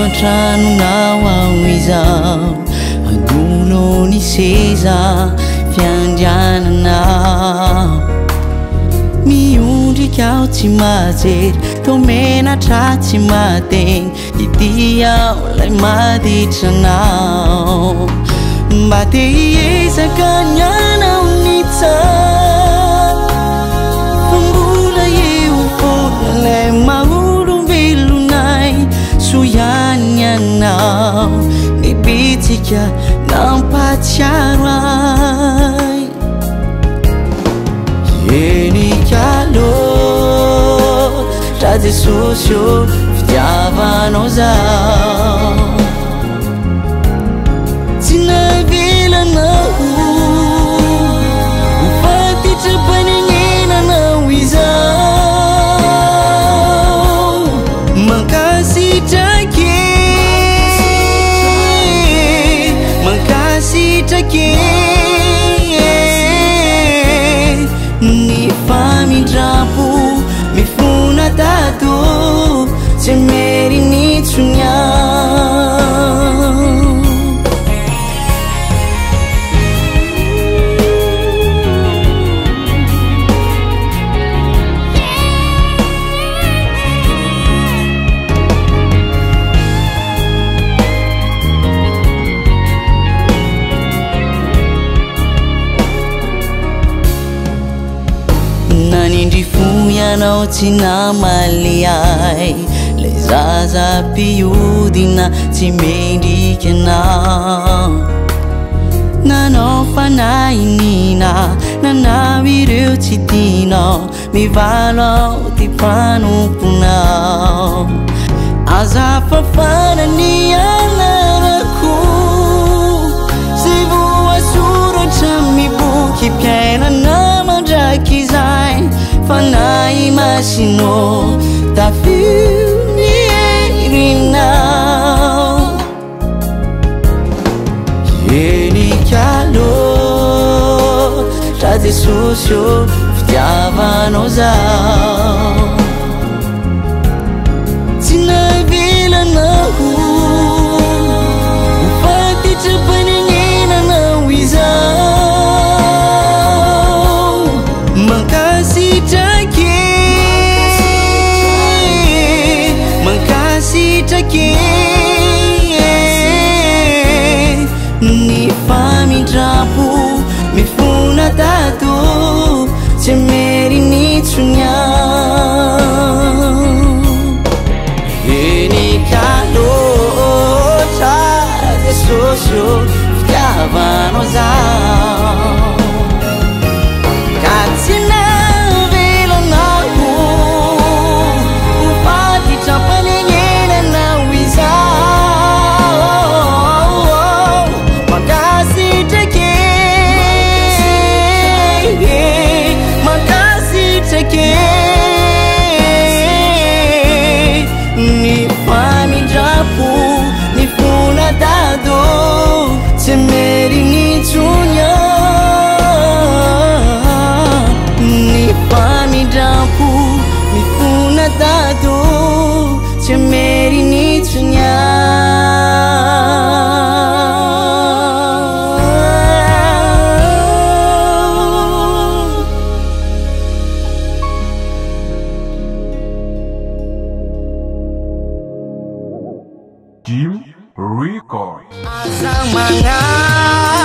an-tranonao aho izao, anoloan'ny seza fiandriananao. Miondrika aho tsy mahajery, toa menatra tsy mahateny, ity aho ilay maditra anao. Mba te hiezaka ny hanao ny tsara, fa mbola eo foana ilay maha olombelonay. Soa ihany ianao nibitsika nampahatsiaro ahy. Henika loatra Jesosy ô, fitiavanao zaho. Tsy navelanao ho faty tra-panenenanao izaho. Mankasitraka e, mankasitraka e, ny famindram-po mifona tato tsy meriny intsony aho. Nanindry fo ianao tsy namaly ahy, ilay zaza mpiodina tsy mendrika anao. Nanao fanahiniana, nanao ireo tsy tianao, mivalo aho ty mpanomponao. Aza fafana ny anarako, zay voasoratra amin'ny bokim-piainana mandrakizay. Fanahy Masino, tafio ny herinao. Henika loatra Jesosy ô, fitiavanao zaho. Tsy navelanao ho faty tra-panenenanao izaho. Mankasitraka e, mankasitraka e, ny famindram-po mifona tato tsy meriny intsony aho. Henika loatra Jesosy ô, fitiavanao zaho. Ka tsy navelanao ho faty tra-panenenanao izaho. Mankasitraka e, mankasitraka e, ny famindram-po mifona dado tsy meriny intsony aho. Ny famindram-po mifona dado tsy meriny intsony aho. Jim Records. Aza magnahy.